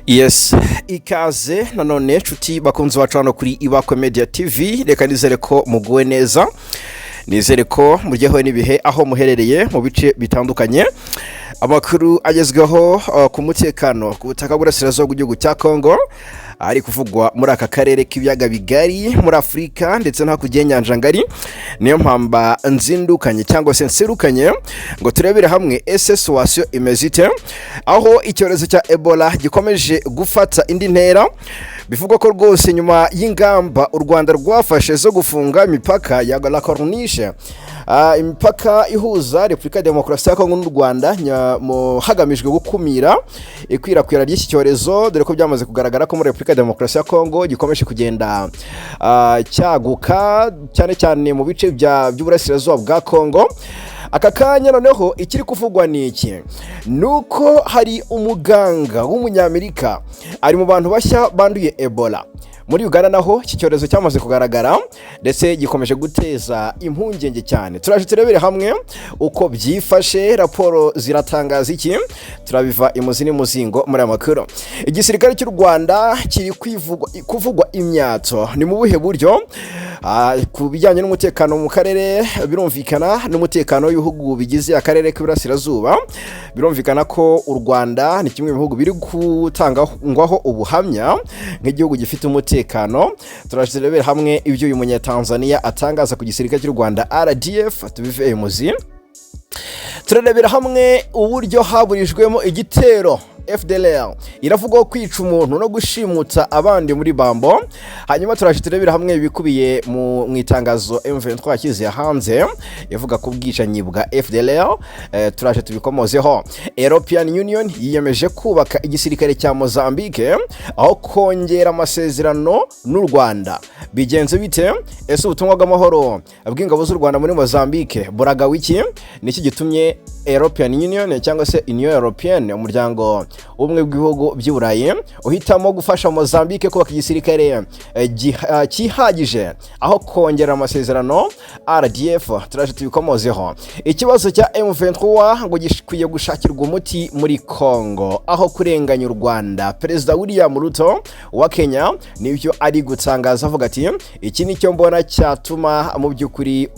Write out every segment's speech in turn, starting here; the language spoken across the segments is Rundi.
Yes, ikaze nanone nshuti bakunzi bacu hano kuri Ibakwe Media TV. Reka nizere ko muguwe neza, nizere ko muryohewe n'ibihe aho muherereye mu bice bitandukanye. Amakuru agezweho ku mutekano ku butaka bw'Uburasirazuba bw'igihugu cya Kongo, ari kuvugwa muri aka karere k'ibiyaga bigari, muri Afurika ndetse no hakurya y'inyanja ngari, niyo mpamba nzindukanye cyangwa se nserukanye ngo turebere hamwe ese situation imeze ite, aho icyorezo cya Ebola gikomeje gufata indi ntera. Bivugwa ko rwose nyuma y'ingamba u Rwanda rwafashe zo gufunga imipaka ya La Corniche, imipaka ihuza Repubulika ya Demokarasi ya Kongo n'u Rwanda, hagamijwe gukumira ikwirakwira ry'iki cyorezo, dore ko byamaze kugaragara ko muri Repubulika ya Demokarasi ya Kongo gikomeje kugenda cyaguka, cyane cyane mu bice by'uburasirazuba bwa Kongo. Aka kanya noneho ikiri kuvugwa ni iki? Ni uko hari umuganga w'Umunyamerika ari mu bantu bashya banduye Ebola. Muri Uganda naho iki cyorezo cyamaze kugaragara, ndetse gikomeje guteza impungenge cyane. Turaje turebere hamwe uko byifashe, raporo ziratangaza iki, turabiva imuzi n'imuzingo muri aya makuru. Igisirikare cy'u Rwanda kiri kuvugwa imyato. Ni mu buhe buryo? Ku bijyanye n'umutekano mu karere, birumvikana n'umutekano w'ibihugu bigize akarere k'Iburasirazuba, birumvikana ko u Rwanda ni kimwe mu bihugu biri gutangwaho ubuhamya nk'igihugu gifite umutekano. Turarebera hamwe ibyo uyu Munyatanzaniya atangaza ku gisirikare cy'u Rwanda RDF, tubive imuzi. Turarebera hamwe uburyo haburijwemo igitero FDLR iravugwaho kwica umuntu no gushimuta abandi muri Bambo. Hanyuma turaje turebera hamwe ibikubiye mu itangazo M23 yashyize hanze ivuga ku bwicanyi bwa FDLR, turaje tubikomozeho. European Union yiyemeje kubaka igisirikare cya Mozambique aho kongera amasezerano n'u Rwanda. Bigenze bite? Ese ubutumwa bw'amahoro bw'ingabo z'u Rwanda muri Mozambique buragawe iki? Niki gitumye European Union cyangwa se Union Européenne, umuryango w'ubumwe bw'ibihugu by'i Burayi, uhitamo gufasha Mozambique kubaka igisirikare cyihagije aho kongera amasezerano RDF? Turaje tubikomozeho. Ikibazo cya M23 ngo gikwiye gushakirwa umuti muri Congo aho kurenganya u Rwanda. Perezida William Ruto wa Kenya nibyo ari gutangaza, avuga ati: "Iki ni cyo mbona cyatuma mu by'ukuri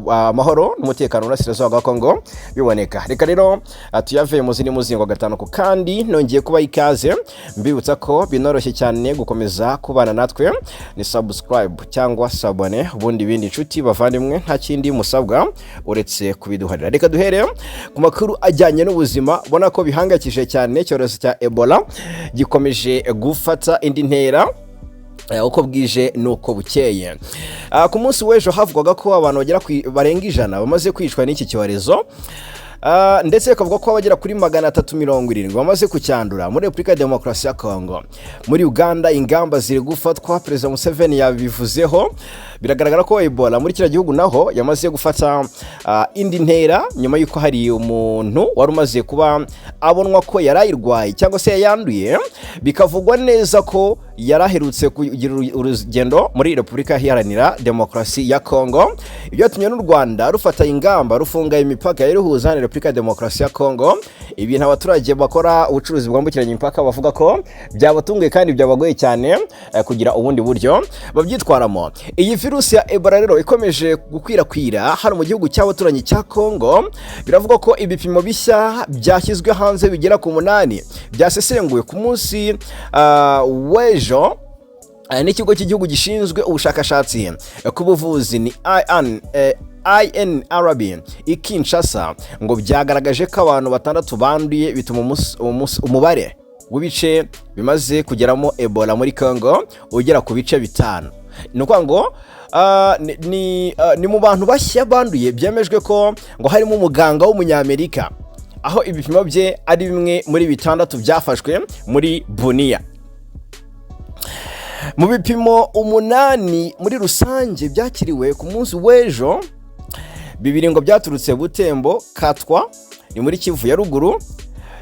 amahoro n'umutekano mu burasirazuba bwa Congo biboneka." Reka rero tuyave mu zindi muzingo gatanu ku kandi. Nongeye kuba ikaze, mbibutsa ko binoroshye cyane gukomeza kubana natwe, ni subscribe cyangwa s'abonner, ubundi ibindi, inshuti bavandimwe, nta kindi musabwa uretse kubiduharira. Reka duhere ku makuru ajyanye n'ubuzima. Ubona ko bihangayikishije cyane, icyorezo cya Ebola gikomeje gufata indi ntera uko bwije nuko bukeye. Ku munsi w'ejo havugwaga ko abantu bagera barenga 100 bamaze kwicwa n'iki cyorezo, ndetse bakavuga ko abagera kuri 370 bamaze kucyandura muri Repubulika ya Demokarasi ya Kongo. Muri Uganda ingamba ziri gufatwa, Perezida Museveni yabivuzeho. Biragaragara ko Ebola muri kiriya gihugu naho yamaze gufata indi ntera, nyuma y'uko hari umuntu wari umaze kuba abonwa ko yari ayirwaye cyangwa se yayanduye, bikavugwa neza ko yari aherutse kugira urugendo muri Repubulika Iharanira Demokarasi ya Kongo. Ibyatumye n'u Rwanda rufata ingamba, rufunga imipaka iruhuza na Repubulika ya Demokarasi ya Kongo, ibintu abaturage bakora ubucuruzi bwambukiranya imipaka bavuga ko byabatunguye kandi byabagoye cyane kugira ubundi buryo babyitwaramo. Iyi virusi ya Ebola rero ikomeje gukwirakwira hano mu gihugu cy'abaturanyi cya Kongo. Biravugwa ko ibipimo bishya byashyizwe hanze bigera ku munani byasesenguwe ku munsi w'ejo n'ikigo cy'igihugu gishinzwe ubushakashatsi ku buvuzi, ni INRB i Kinshasa, ngo byagaragaje ko abantu batandatu banduye, bituma umubare w'ibice bimaze kugeramo Ebola muri Congo ugera ku bice bitanu. Ni ukuvuga ngo ni mu bantu bashya banduye byemejwe ko ngo harimo umuganga w'Umunyamerika, aho ibipimo bye ari bimwe muri bitandatu byafashwe muri Bunia. Mu bipimo umunani muri rusange byakiriwe ku munsi w'ejo, bibiri ngo byaturutse Butembo, Katwa, ni muri Kivu ya Ruguru,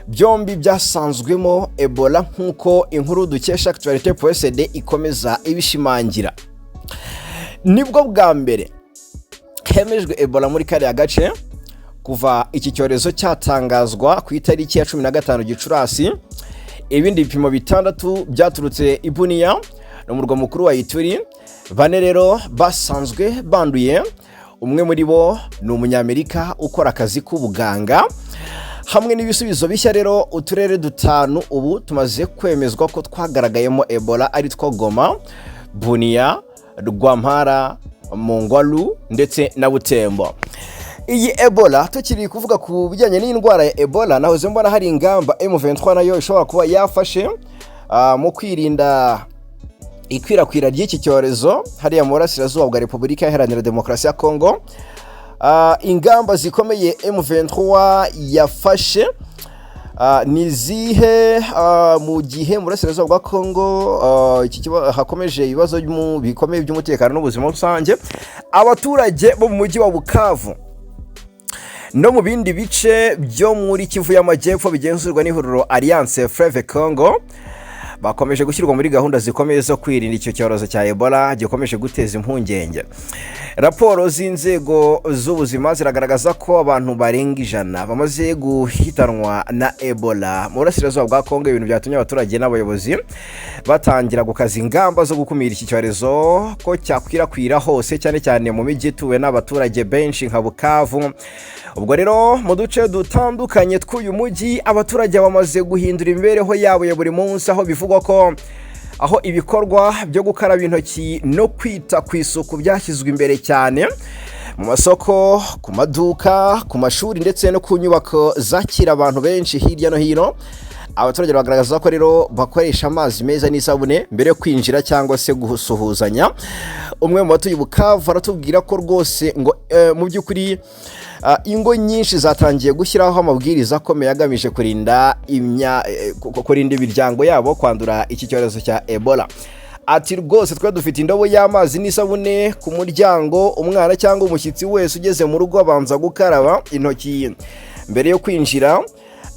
byombi byasanzwemo Ebola, nk'uko inkuru dukesha Actualité.cd ikomeza ibishimangira. Nibwo bwa mbere hemejwe Ebola muri kariya gace kuva iki cyorezo cyatangazwa ku itariki ya 15 Gicurasi. Ibindi bipimo bitandatu byaturutse i Bunia, ni umurwa mukuru wa Ituri. Bane rero basanzwe banduye, umwe muri bo ni Umunyamerika ukora akazi k'ubuganga. Hamwe n'ibisubizo bishya rero, uturere dutanu ubu tumaze kwemezwa ko twagaragayemo Ebola, ari two Goma, Bunia, Rwampara, Mongwalu ndetse na Butembo. Iyi Ebola, tukiri kuvuga ku bijyanye n'indwara ya Ebola, nahoze mbona hari ingamba M23 nayo ishobora kuba yafashe mu kwirinda ikwirakwira ry'iki cyorezo hariya mu burasirazuba bwa Repubulika Iharanira Demokarasi ya Kongo. Ingamba zikomeye M23 yafashe ni izihe mu gihe mu burasirazuba bwa Kongo hakomeje ibibazo bikomeye by'umutekano n'ubuzima rusange? Abaturage bo mu mujyi wa Bukavu no mu bindi bice byo muri Kivu y'Amajyepfo bigenzurwa n'ihuriro Alliance Fleuve Congo bakomeje gushyirwa muri gahunda zikomeye zo kwirinda icyo cyorezo cya Ebola gikomeje guteza impungenge. Raporo z'inzego z'ubuzima ziragaragaza ko abantu barenga 100 bamaze guhitanwa na Ebola mu burasirazuba bwa Kongo, ibintu byatumye abaturage n'abayobozi batangira gukaza ingamba zo gukumira iki cyorezo ko cyakwirakwira hose, cyane cyane mu mijyi ituwe n'abaturage benshi nka Bukavu. Ubwo rero mu duce dutandukanye tw'uyu mujyi, abaturage bamaze guhindura imibereho yabo ya buri munsi, aho bivugwa ko aho ibikorwa byo gukaraba intoki no kwita ku isuku byashyizwe imbere cyane mu masoko, ku maduka, ku mashuri ndetse no ku nyubako zakira abantu benshi hirya no hino. Abaturage bagaragaza ko rero bakoresha amazi meza n'isabune mbere yo kwinjira cyangwa se gusuhuzanya. Umwe mu batuye Bukavu aratubwira ko rwose ngo mu by'ukuri ingo nyinshi zatangiye gushyiraho amabwiriza akomeye agamije kurinda imiryango yabo kwandura iki cyorezo cya Ebola. Ati: "Rwose twe dufite indobo y'amazi n'isabune ku muryango. Umwana cyangwa umushyitsi wese ugeze mu rugo abanza gukaraba intoki mbere yo kwinjira."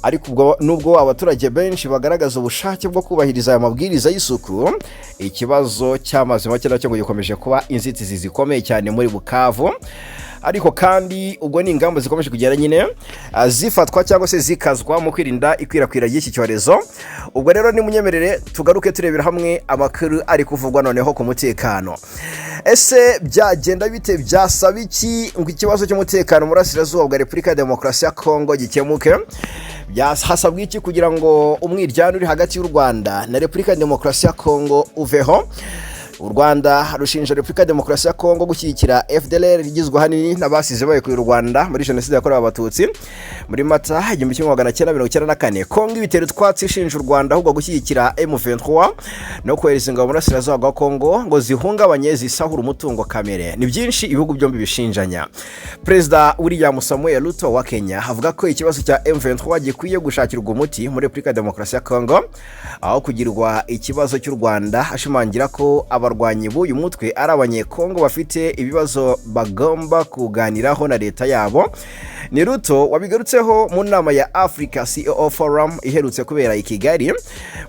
Ariko ubwo nubwo abaturage benshi bagaragaza ubushake bwo kubahiriza aya mabwiriza y'isuku, ikibazo cy'amazi make nacyo ngo gikomeje kuba inzitizi zikomeye cyane muri Bukavu. Ariko kandi ubwo ni ingamba zikomeje kugenda nyine zifatwa cyangwa se zikazwa mu kwirinda ikwirakwira ry'iki cyorezo. Ubwo rero nimunyemerere tugaruke turebera hamwe amakuru ari kuvugwa noneho ku mutekano. Ese byagenda bite, byasaba iki ngo ikibazo cy'umutekano mu burasirazuba bwa Repubulika ya Demokarasi ya Kongo gikemuke? Hasabwa iki kugira ngo umwiryane uri hagati y'u Rwanda na Repubulika ya Demokarasi ya Kongo uveho? U Rwanda rushinja Repubulika ya Demokarasi ya Kongo gushyigikira FDLR igizwe ahanini n'abasize bayekuye u Rwanda muri Jenoside yakorewe Abatutsi muri Mata 1994. Kongo ibitera utwatsi, ishinja u Rwanda ahubwo gushyigikira M23 no kohereza ingabo mu burasirazuba bwa Kongo ngo zihungabanye, zisahura umutungo kamere. Ni byinshi ibihugu byombi bishinjanya. Perezida William Samuel Ruto wa Kenya avuga ko ikibazo cya M23 gikwiye gushakirwa umuti muri Repubulika ya Demokarasi ya Kongo aho kugirwa ikibazo cy'u Rwanda, ashimangira ko abarwanyi b'uyu mutwe ari Abanyekongo bafite ibibazo bagomba kuganiraho na leta yabo. Ni Ruto wabigarutseho mu nama ya Africa CEO Forum iherutse kubera i Kigali.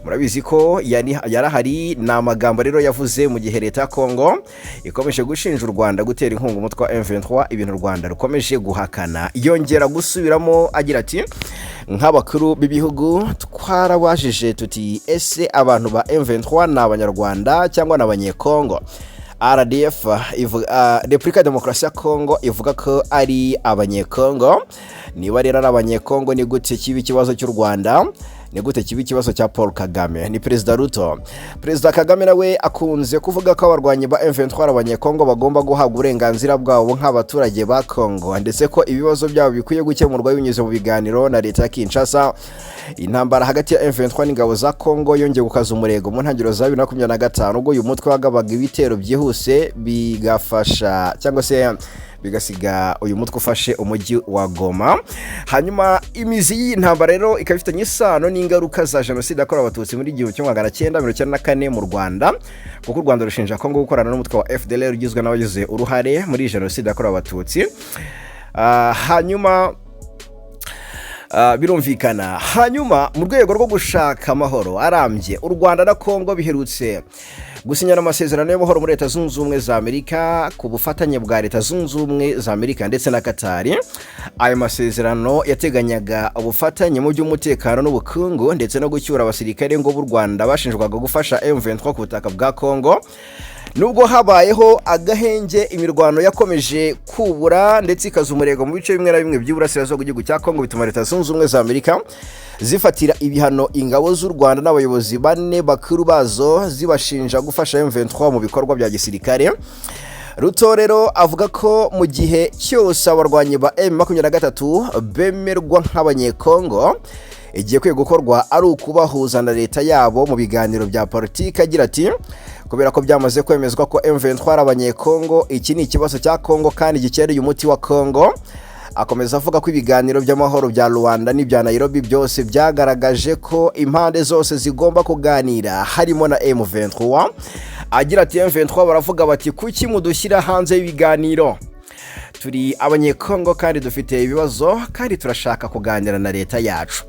Murabizi ko yarahari. Ni amagambo rero yavuze mu gihe leta ya Kongo ikomeje gushinja u Rwanda gutera inkunga umutwe wa M23, ibintu u Rwanda rukomeje guhakana. Yongera gusubiramo agira ati: "Nk'abakuru b'ibihugu twarabajije tuti ese abantu ba M23 ni Abanyarwanda cyangwa ni Abanyekongo? RDF Repubulika ya Demokarasi ya Kongo ivuga ko ari Abanyekongo. Niba rero ari Abanyekongo, ni gute kiba ikibazo cy'u Rwanda? Ni gute kiba ikibazo cya Paul Kagame?" Ni Perezida Ruto. Perezida Kagame nawe akunze kuvuga ko abarwanyi ba M23 ari Abanyekongo bagomba guhabwa uburenganzira bwabo nk'abaturage ba Kongo, ndetse ko ibibazo byabo bikwiye gukemurwa binyuze mu biganiro na leta ya Kinshasa. Intambara hagati ya M23 n'ingabo za Kongo yongeye gukaza umurego mu ntangiriro za 2025, ubwo uyu mutwe wagabaga ibitero byihuse bigafasha cyangwa se bigasiga uyu mutwe ufashe umujyi wa Goma. Hanyuma imizi y'iyi ntambara rero ikaba ifitanye isano n'ingaruka za Jenoside yakorewe Abatutsi muri 1994 mu Rwanda, kuko u Rwanda rushinja Kongo gukorana n'umutwe wa FDLR ugizwe n'abagize uruhare muri Jenoside yakorewe Abatutsi. Hanyuma Birumvikana. Hanyuma mu rwego rwo gushaka amahoro arambye, u Rwanda na Kongo biherutse gusinyana amasezerano y'amahoro muri Leta Zunze Ubumwe za Amerika ku bufatanye bwa Leta Zunze Ubumwe za Amerika ndetse na Katari. Ayo masezerano yateganyaga ubufatanye mu by'umutekano n'ubukungu, ndetse no gucyura abasirikare ngo b'u Rwanda bashinjwaga gufasha M23 ku butaka bwa Kongo. Nubwo habayeho agahenge, imirwano yakomeje kubura ndetse ikaza umurego mu bice bimwe na bimwe by'iburasirazuba bw'igihugu cya Kongo, bituma Leta Zunze Ubumwe za Amerika zifatira ibihano ingabo z'u Rwanda n'abayobozi bane bakuru bazo, zibashinja gufasha M23 mu bikorwa bya gisirikare. Ruto rero avuga ko mu gihe cyose abarwanyi ba M23 bemerwa nk'Abanyekongo, igiye kwiye gukorwa ari ukubahuza na leta yabo mu biganiro bya politiki. Agira ati: "Kubera ko byamaze kwemezwa ko M23 ari Abanyekongo, iki ni ikibazo cya Kongo kandi gikeneye umuti wa Kongo." Akomeza avuga ko ibiganiro by'amahoro bya Rwanda n'ibya Nairobi byose byagaragaje ko impande zose zigomba kuganira, harimo na M23. Agira ati: "M23 baravuga bati 'Kuki mudushyira hanze y'ibiganiro? Turi Abanyekongo kandi dufite ibibazo, kandi turashaka kuganira na leta yacu.'"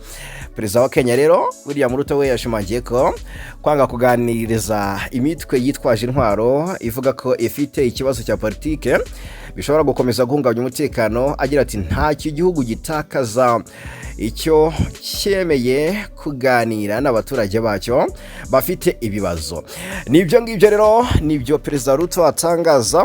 Perezida wa Kenya rero, William Ruto, we yashimangiye ko kwanga kuganiriza imitwe yitwaje intwaro ivuga ko ifite ikibazo cya politike bishobora gukomeza guhungabanya umutekano. Agira ati: "Ntacyo igihugu gitakaza icyo cyemeye kuganira n'abaturage bacyo bafite ibibazo." Nibyo ngibyo rero, nibyo Perezida Ruto atangaza,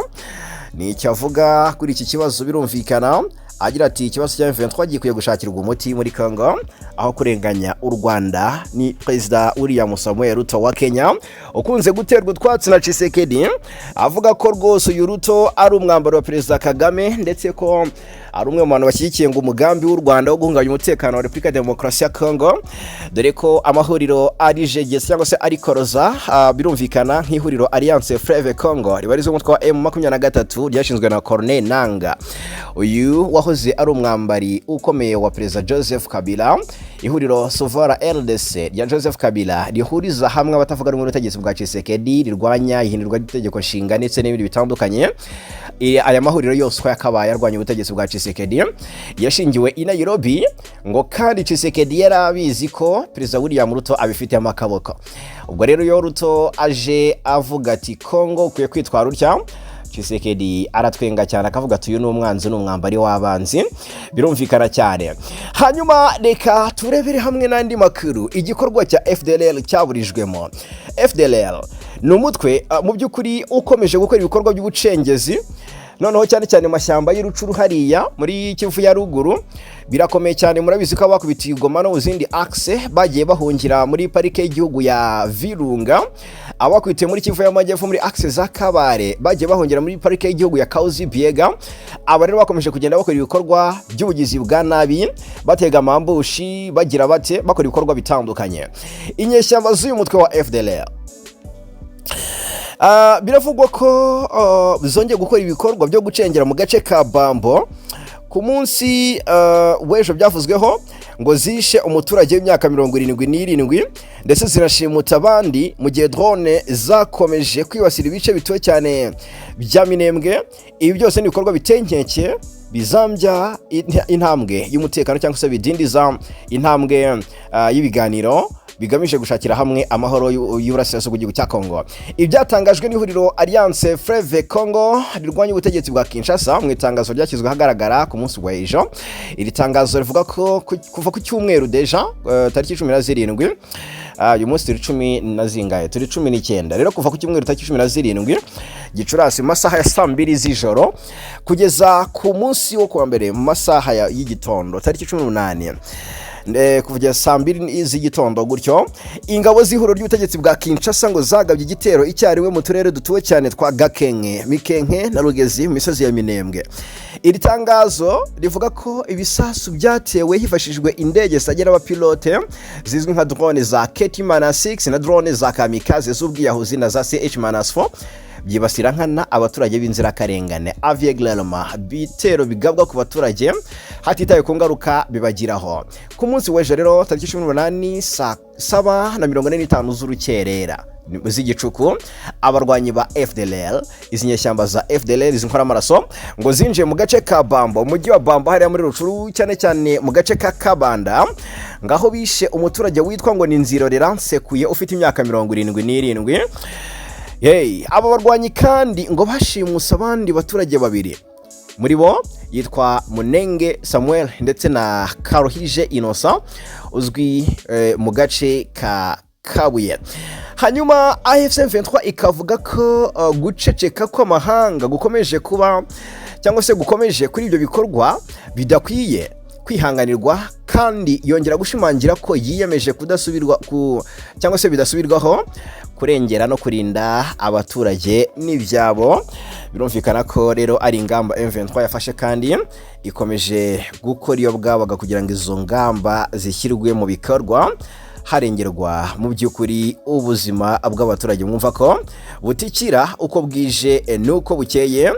ni icyo avuga kuri iki kibazo. Birumvikana, agira ati: "Ikibazo cya M23 gikwiye gushakirwa umuti muri Congo aho kurenganya u Rwanda." Ni Perezida William Samuel Ruto wa Kenya, ukunze guterwa utwatsi na Tshisekedi, avuga ko rwose uyu Ruto ari umwambaro wa Perezida Kagame, ndetse ko ari umwe mu bantu bashyigikiye ngo umugambi w'u Rwanda wo guhungabanya umutekano wa Repubulika ya Demokarasi ya Congo, dore ko amahuriro ari jegesi cyangwa se ari koroza. Birumvikana, nk'ihuriro Alliance Fleuve Congo ribarizwa umutwe wa M23 ryashinzwe na Corneille Nanga, uyu wahoze ari umwambari ukomeye wa Perezida Joseph Kabila, ihuriro Sauvons la RDC rya Joseph Kabila rihuriza hamwe abatavuga rumwe n'ubutegetsi bwa Tshisekedi, rirwanya ihindurwa ry'itegeko nshinga ndetse n'ibindi bitandukanye. Aya mahuriro yose uko yakabaye arwanya ubutegetsi bwa Tshisekedi yashingiwe i Nairobi, ngo kandi Tshisekedi yari abizi ko Perezida William Ruto abifitemo akaboko. Ubwo rero iyo Ruto aje avuga ati: "Kongo ukwiye kwitwara utya," Tshisekedi aratwenga cyane akavuga ati: "Uyu ni umwanzi, ni umwambari w'abanzi." Birumvikana cyane. Hanyuma reka turebere hamwe n'andi makuru. Igikorwa cya FDLR cyaburijwemo. FDLR ni umutwe mu by'ukuri ukomeje gukora ibikorwa by'ubucengezi, noneho cyane cyane mu mashyamba y'Irucuru hariya muri Kivu ya Ruguru. Birakomeye cyane. Murabizi ko abakubitiye Goma no mu zindi axe bagiye bahungira muri Parike y'Igihugu ya Virunga. Abakubitiye muri Kivu y'Amajyepfo muri axe za Kabare bagiye bahungira muri Parike y'Igihugu ya Kahuzi Biega. Aba rero bakomeje kugenda bakora ibikorwa by'ubugizi bwa nabi, batega ama ambush, bagira bate, bakora ibikorwa bitandukanye. Inyeshyamba z'uyu mutwe wa FDLR, biravugwa ko zongeye gukora ibikorwa byo gucengera mu gace ka Bambo ku munsi w'ejo. Byavuzweho ngo zishe umuturage w'imyaka 77 ndetse zinashimuta abandi, mu gihe drone zakomeje kwibasira ibice bituwe cyane bya Minembwe. Ibi byose ni ibikorwa biteye inkeke, bizambya intambwe y'umutekano cyangwa se bidindiza intambwe y'ibiganiro bigamije gushakira hamwe amahoro y'uburasirazuba bw'igihugu cya Congo. Ibyatangajwe n'ihuriro Alliance Fleuve Congo rirwanya ubutegetsi bwa Kinshasa mu itangazo ryashyizwe ahagaragara ku munsi wa ejo. Iri tangazo rivuga ko kuva ku cyumweru déjà, tariki 17, uyu munsi turi cumi na zingahe? Turi 19. Rero kuva ku cyumweru tariki 17 Gicurasi mu masaha ya saa 2 z'ijoro kugeza ku munsi wo kuwa mbere mu masaha y'igitondo tariki 18, kuva saa 2 z'igitondo gutyo, ingabo z'ihuriro ry'ubutegetsi bwa Kinshasa ngo zagabye igitero icyarimwe mu turere dutuwe cyane twa Gakenke, Mikenke na Rugezi mu misozi ya Minembwe. Iri tangazo rivuga ko ibisasu byatewe hifashishijwe indege zitagira abapilote zizwi nka drone za KT-6 na drone za kamikaze z'ubwiyahuzi na za CH-4, byibasira nkana abaturage b'inzirakarengane, aveuglément, bitero bigabwa ku baturage hatitawe ku ngaruka bibagiraho. Ku munsi w'ejo rero tariki 18 saa 7:45 z'urukerera, z'igicuku, abarwanyi ba FDLR, izi nyeshyamba za FDLR, izi nkoramaraso, ngo zinjiye mu gace ka Bambo, umujyi wa Bambo hariya muri Rutshuru, cyane cyane mu gace ka Kabanda, ngaho bishe umuturage witwa ngo ni Nzirorera Nsekuye, ufite imyaka 77. Hey, aba barwanyi kandi ngo bashimuse abandi baturage babiri, muri bo yitwa Munenge Samuel ndetse na Karuhije Innocent uzwi mu gace ka Kabuye. Hanyuma AFC M23 ikavuga ko guceceka kw'amahanga gukomeje kuba cyangwa se gukomeje kuri ibyo bikorwa bidakwiye kwihanganirwa, kandi yongera gushimangira ko yiyemeje kudasubirwa ku cyangwa se bidasubirwaho kurengera no kurinda abaturage n'ibyabo. Birumvikana ko rero ari ingamba M23 yafashe, kandi ikomeje gukora iyo bwabaga kugira ngo izo ngamba zishyirwe mu bikorwa, harengerwa mu by'ukuri ubuzima bw'abaturage, mwumva ko butikira uko bwije n'uko bukeye,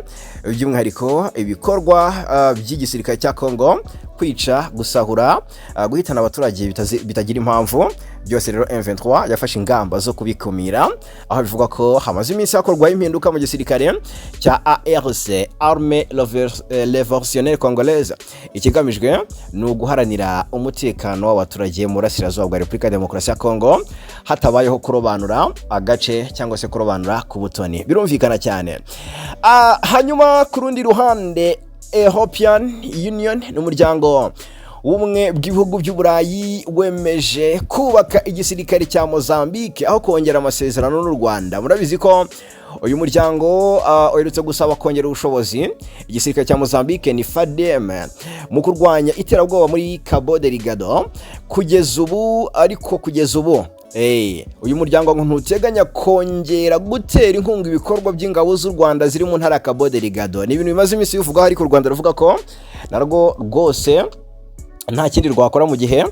by'umwihariko ibikorwa by'igisirikare cya Congo, kwica, gusahura, guhitana abaturage bitagira impamvu. Byose rero M23 yafashe ingamba zo kubikumira, aho bivugwa ko hamaze iminsi hakorwaho impinduka mu gisirikare cya ARC, Armée Révolutionnaire Congolaise. Ikigamijwe ni uguharanira umutekano w'abaturage mu burasirazuba bwa Repubulika ya Demokarasi ya Congo, hatabayeho kurobanura agace cyangwa se kurobanura ku butoni. Birumvikana cyane. Hanyuma ku rundi ruhande, European Union ni umuryango w'ubumwe bw'ibihugu by'Uburayi, wemeje kubaka igisirikare cya Mozambique aho kongera amasezerano n'u Rwanda. Murabizi ko uyu muryango uherutse gusaba kongera ubushobozi igisirikare cya Mozambique, ni FADM, mu kurwanya iterabwoba muri Cabo Delgado. Kugeza ubu ariko, kugeza ubu uyu muryango ngo ntuteganya kongera gutera inkunga ibikorwa by'ingabo z'u Rwanda ziri mu ntara ya Cabo Delgado. Ni ibintu bimaze iminsi bivugwaho, ariko u Rwanda ruvuga ko narwo rwose nta kindi rwakora mu gihe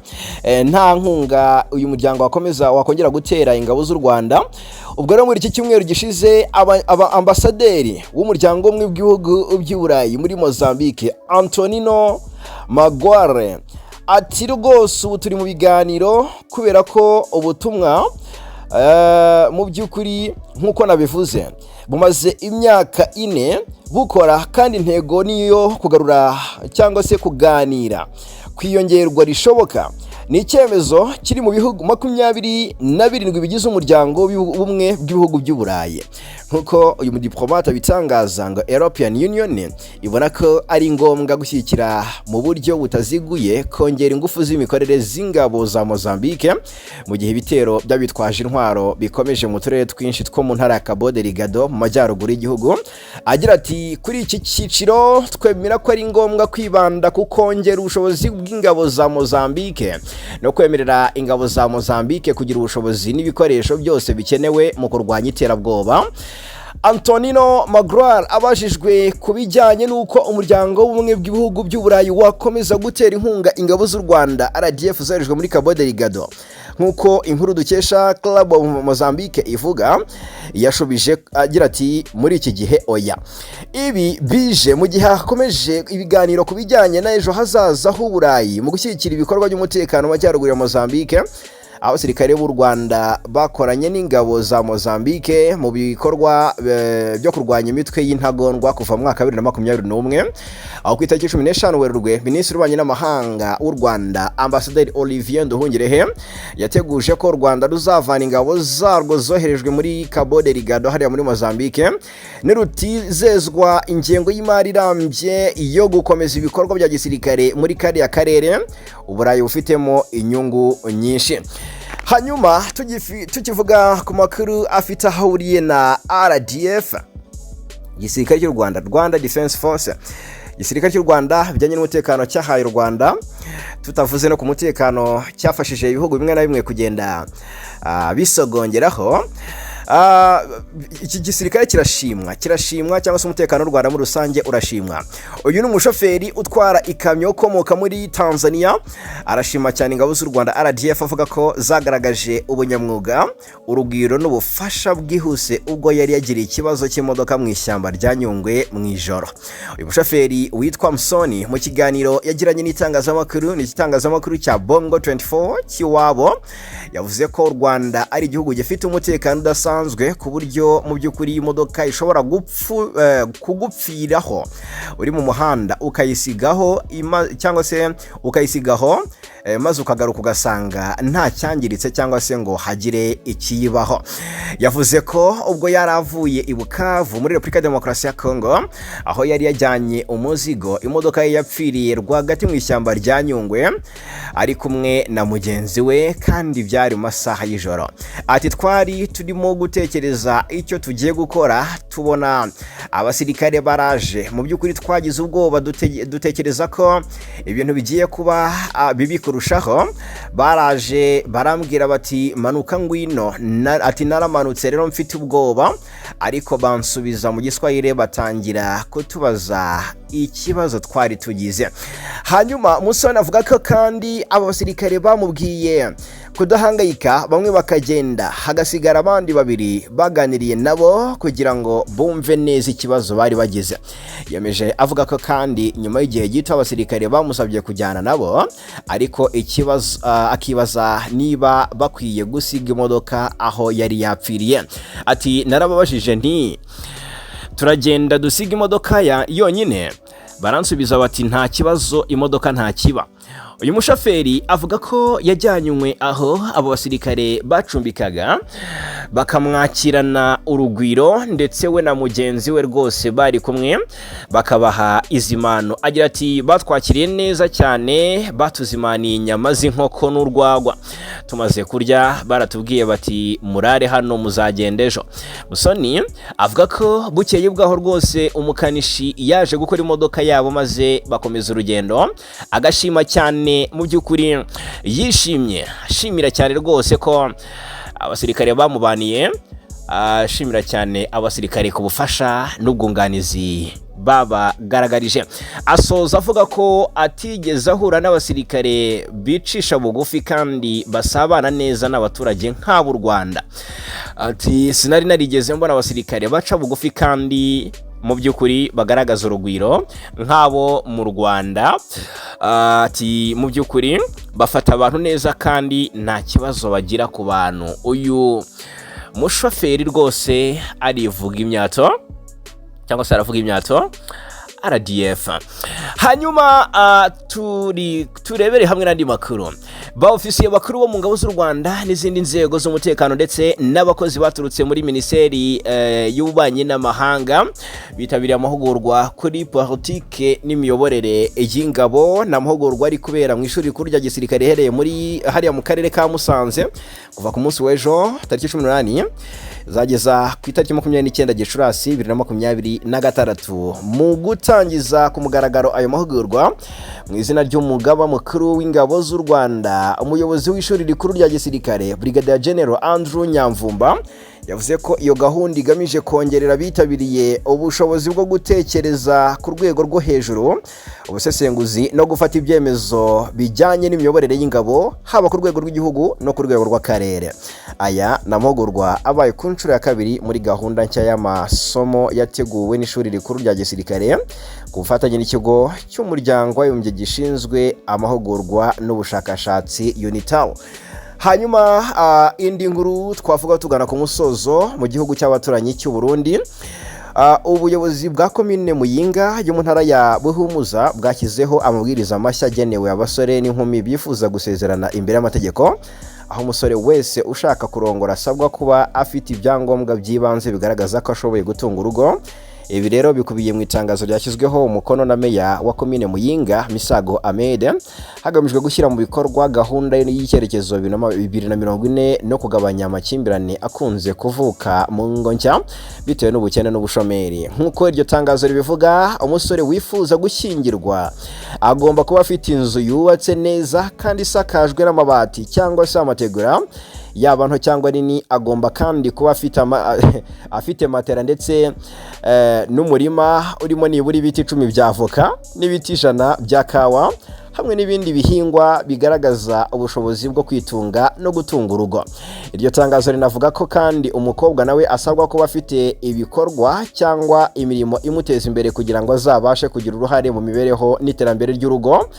nta nkunga uyu muryango wakomeza wakongera gutera ingabo z'u Rwanda. Ubwo rero muri iki cyumweru gishize, aba ambasaderi w'umuryango umwe w'ibihugu by'i Burayi muri Mozambique, Antonino Maguare, ati: "Rwose ubu turi mu biganiro kubera ko ubutumwa mu by'ukuri nk'uko nabivuze bumaze imyaka 4 bukora, kandi intego niyo kugarura cyangwa se kuganira kwiyongerwa rishoboka." Ni icyemezo kiri mu bihugu 27 bigize umuryango w'ubumwe bw'ibihugu by'Uburayi. Nk'uko uyu mudiplomate abitangaza, ngo European Union ibona ko ari ngombwa gushyigikira mu buryo butaziguye kongera ingufu z'imikorere z'ingabo za Mozambique mu gihe ibitero by'abitwaje intwaro bikomeje mu turere twinshi two mu ntara ya Cabo Delgado mu majyaruguru y'igihugu. Agira ati: "Kuri iki cyiciro twemera ko ari ngombwa kwibanda ku kongera ubushobozi bw'ingabo za Mozambique no kwemerera ingabo za Mozambique kugira ubushobozi n'ibikoresho byose bikenewe mu kurwanya iterabwoba." Antonino Maguire abajijwe ku bijyanye n'uko umuryango w'ubumwe bw'ibihugu by'Uburayi wakomeza gutera inkunga ingabo z'u Rwanda RDF zoherejwe muri Cabo Delgado, nk'uko inkuru dukesha Club of Mozambique ivuga, yashubije agira ati: "Muri iki gihe oya." Ibi bije mu gihe hakomeje ibiganiro ku bijyanye n'ejo hazaza h'Uburayi mu gushyigikira ibikorwa by'umutekano mu majyaruguru ya Mozambique, aho abasirikare b'u Rwanda bakoranye n'ingabo za Mozambique mu bikorwa byo kurwanya imitwe y'intagondwa kuva mu mwaka wa 2021. Aho ku itariki 15 Werurwe, Minisitiri w'Ububanyi n'Amahanga w'u Rwanda, Ambasaderi Olivier Nduhungirehe, yateguje ko u Rwanda ruzavana ingabo zarwo zoherejwe muri Cabo Delgado hariya muri Mozambique nirutizezwa ingengo y'imari irambye yo gukomeza ibikorwa bya gisirikare muri kariya karere Uburayi bufitemo inyungu nyinshi. Hanyuma tukivuga ku makuru afite aho ahuriye na RDF, igisirikare cy'u Rwanda, Rwanda Defense Force, igisirikare cy'u Rwanda, bijyanye n'umutekano cyahaye u Rwanda, tutavuze no ku mutekano cyafashije ibihugu bimwe na bimwe kugenda bisogongeraho. Iki gisirikare kirashimwa, kirashimwa, cyangwa se umutekano w'u Rwanda muri rusange urashimwa. Uyu ni umushoferi utwara ikamyo ukomoka muri Tanzania, arashima cyane ingabo z'u Rwanda RDF, avuga ko zagaragaje ubunyamwuga, urugwiro n'ubufasha bwihuse ubwo yari yagiriye ikibazo cy'imodoka mu ishyamba rya Nyungwe mu ijoro. Uyu mushoferi witwa Musoni, mu kiganiro yagiranye n'itangazamakuru, ni igitangazamakuru cya Bongo 24 cy'iwabo, yavuze ko u Rwanda ari igihugu gifite umutekano udasanzwe. idasanzwe, ku buryo mu by'ukuri iyi modoka ishobora kugupfiraho uri mu muhanda, ukayisigaho cyangwa se ukayisigaho, maze ukagaruka ugasanga nta cyangiritse cyangwa se ngo hagire ikiyibaho. Yavuze ko ubwo yari avuye i Bukavu muri Repubulika ya Demokarasi ya Kongo, aho yari yajyanye umuzigo, imodoka ye yapfiriye rwagati mu ishyamba rya Nyungwe ari kumwe na mugenzi we, kandi byari mu masaha y'ijoro. Ati: "Twari turimo gutekereza icyo tugiye gukora, tubona abasirikare baraje. Mu by'ukuri twagize ubwoba, dutekereza ko ibintu bigiye kuba bibi kurushaho. Baraje barambwira bati: 'Manuka, ngwino.' Ati: 'Naramanutse rero mfite ubwoba, ariko bansubiza mu Giswahili, batangira kutubaza ikibazo twari tugize.'" Hanyuma Musoni avuga ko kandi abo basirikare bamubwiye kudahangayika, bamwe bakagenda hagasigara abandi babiri baganiriye nabo kugira ngo bumve neza ikibazo bari bagize. Yemeje avuga ko kandi nyuma y'igihe gito abasirikare bamusabye kujyana nabo, ariko ikibazo akibaza niba bakwiye gusiga imodoka aho yari yapfiriye. Ati: "Narababajije nti: 'Turagenda dusiga imodoka ya yonyine?' Baransubiza bati: 'Nta kibazo, imodoka nta kiba.'" Uyu mushoferi avuga ko yajyanywe aho abo basirikare bacumbikaga, bakamwakirana urugwiro, ndetse we na mugenzi we rwose bari kumwe bakabaha izimano. Agira ati: "Batwakiriye neza cyane, batuzimaniye inyama z'inkoko n'urwagwa. Tumaze kurya baratubwiye bati: 'Murare hano, muzagenda ejo.'" Musoni avuga ko bukeye bwaho rwose umukanishi yaje gukora imodoka yabo, maze bakomeza urugendo, agashima cyane, mu by'ukuri yishimye, ashimira cyane rwose ko abasirikare bamubaniye, ashimira cyane abasirikare ku bufasha n'ubwunganizi babagaragarije. Asoza avuga ko atigeze ahura n'abasirikare bicisha bugufi kandi basabana neza n'abaturage nk'ab'u Rwanda. Ati: "Sinari narigeze mbona abasirikare baca bugufi kandi mu by'ukuri bagaragaza urugwiro nk'abo mu Rwanda." Ati: "Mu by'ukuri bafata abantu neza kandi nta kibazo bagira ku bantu." Uyu mushoferi rwose arivuga imyato cyangwa se aravuga imyato RDF. Hanyuma turi turebere hamwe n'andi makuru. Ba ofisiye bakuru bo mu ngabo z'u Rwanda n'izindi nzego z'umutekano ndetse n'abakozi baturutse muri Minisiteri y'Ububanyi n'Amahanga bitabiriye amahugurwa kuri politike n'imiyoborere y'ingabo. Ni amahugurwa ari kubera mu ishuri rikuru rya gisirikare riherereye muri hariya mu karere ka Musanze kuva ku munsi w'ejo tariki 18 zageza ku itariki 29 Gicurasi 2026. Mu gutangiza ku mugaragaro ayo mahugurwa mu izina ry'Umugaba Mukuru w'Ingabo z'u Rwanda, umuyobozi w'ishuri rikuru rya gisirikare, Brigadier General Andrew Nyamvumba, yavuze ko iyo gahunda igamije kongerera abitabiriye ubushobozi bwo gutekereza ku rwego rwo hejuru, ubusesenguzi no gufata ibyemezo bijyanye n'imiyoborere y'ingabo, haba ku rwego rw'igihugu no ku rwego rw'akarere. Aya ni amahugurwa abaye ku nshuro ya kabiri muri gahunda nshya y'amasomo yateguwe n'ishuri rikuru rya gisirikare ku bufatanye n'Ikigo cy'Umuryango w'Abibumbye gishinzwe amahugurwa n'ubushakashatsi, UNITAR. Hanyuma indi nkuru twavuga tugana ku musozo, mu gihugu cy'abaturanyi cy'u Burundi, ubuyobozi bwa komine Muyinga yo mu ntara ya Buhumuza bwashyizeho amabwiriza mashya agenewe abasore n'inkumi bifuza gusezerana imbere y'amategeko, aho umusore wese ushaka kurongora asabwa kuba afite ibyangombwa by'ibanze bigaragaza ko ashoboye gutunga urugo. Ibi rero bikubiye mu itangazo ryashyizweho umukono na meya wa komine Muyinga, Misago Amede, hagamijwe gushyira mu bikorwa gahunda y'icyerekezo 2040 no kugabanya amakimbirane akunze kuvuka mu ngo nshya bitewe n'ubukene n'ubushomeri. Nk'uko iryo tangazo ribivuga, umusore wifuza gushyingirwa agomba kuba afite inzu yubatse neza kandi isakajwe n'amabati cyangwa se amategura, yaba nto cyangwa nini. Agomba kandi kuba afite matera ndetse n'umurima urimo nibura ibiti 10 bya avoka n'ibiti 100 bya kawa. hamwe n'ibindi bihingwa bigaragaza ubushobozi bwo kwitunga no gutunga urugo. Iryo tangazo rinavuga ko kandi umukobwa nawe asabwa kuba afite ibikorwa cyangwa imirimo imuteza imbere kugira ngo azabashe kugira uruhare mu mibereho n'iterambere ry'urugo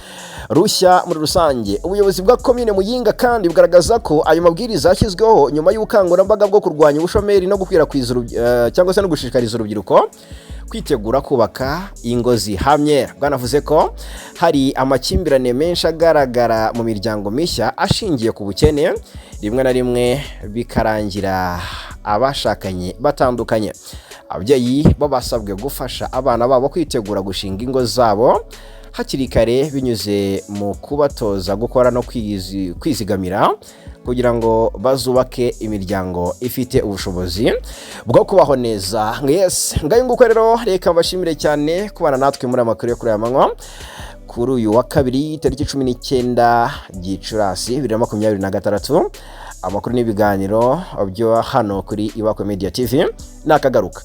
rushya muri rusange. Ubuyobozi bwa Komine Muyinga kandi bugaragaza ko ayo mabwiriza yashyizweho nyuma y'ubukangurambaga bwo kurwanya ubushomeri no gukwirakwiza cyangwa se no gushishikariza urubyiruko kwitegura kubaka ingo zihamye. Bwanavuze ko hari amakimbirane menshi agaragara mu miryango mishya ashingiye ku bukene, rimwe na rimwe bikarangira abashakanye batandukanye. Ababyeyi bo basabwe gufasha abana babo kwitegura gushinga ingo zabo hakiri kare binyuze mu kubatoza gukora no kwizigamira kugira ngo bazubake imiryango ifite ubushobozi bwo kubaho neza. Yes, ngayo nguko rero, reka mbashimire cyane kubana natwe muri amakuru yo kuri aya manywa, kuri uyu wa kabiri, tariki 19 Gicurasi 2026. Amakuru n'ibiganiro byo hano kuri Ibakwe Media TV nakagaruka.